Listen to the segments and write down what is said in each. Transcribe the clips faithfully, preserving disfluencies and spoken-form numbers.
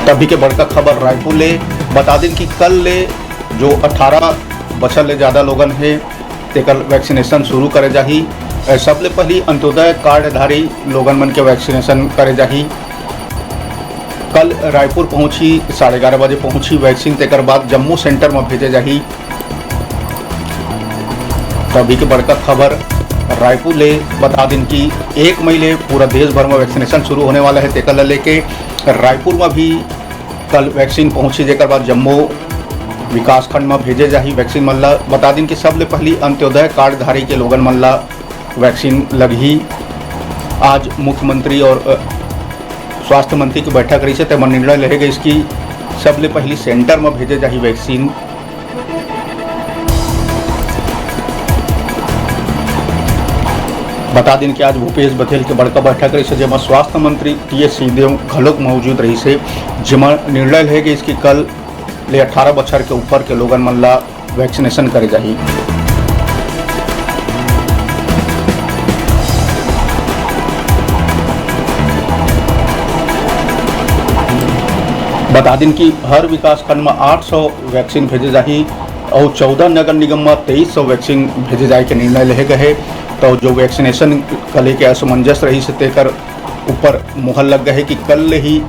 तभी के बड़का खबर रायपुर ले। बता दिन कि कल ले जो अठारह बछर ले ज्यादा लोगन हे, तेकर वैक्सीनेशन शुरू करे जाही। अ, सबले पहिली अंत्योदय कार्डधारी लोगन मन के वैक्सीनेशन करे जाही। कल रायपुर पहुंची, साढ़े ग्यारह बजे पहुंची वैक्सीन, तेकर बाद जम्मो सेंटर म भेजे जाही। तभी के बड़का खबर रायपुर ले। बता दिन कि एक मई ले पूरा देश भर में वैक्सीनेशन शुरू होने वाला है, तेकर ला लेके रायपुर में भी कल वैक्सीन पहुंची, जेकर बाद जम्मो विकासखंड में भेजे जाही वैक्सीन मन ला। बता दिन कि सबले पहली अंत्योदय कार्डधारी के लोगन मन ला वैक्सीन लगही। आज मुख्यमंत्री और, अ, स्वास्थ्य मंत्री की बैठक रही से, तेमा निर्णय लेहे गइस कि सबले पहली सेंटर में भेजे जाही वैक्सीन। बता दिन कि आज भूपेश बघेल के बड़का बैठक रहिस हे, जेमा स्वास्थ्य मंत्री टीएस सिंहदेव घलोक मौजूद रहिस हे, जेमा निर्णय लेहे गइस कि कल ले अठारह बछर के ऊपर के लोगन मन ला वैक्सीनेशन करे जाही। बता दिन कि हर विकास खंड म आठ सौ वैक्सीन भेजे जाही अउ चौदह नगर निगम म तेईस सौ वैक्सीन भेजे जाए के निर्णय लेहे गए हे। तो जो वैक्सीनेशन का लेके असमंजस रहिस हे, तेकर ऊपर मुहर लग गए हे कि कल ले ही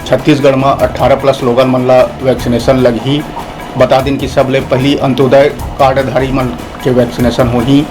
छत्तीसगढ़ म अठारह प्लस लोगन मन ला वैक्सीनेशन लगही। बता दिन कि सबले पहली अंत्योदय कार्डधारी मन के वैक्सीनेशन होही।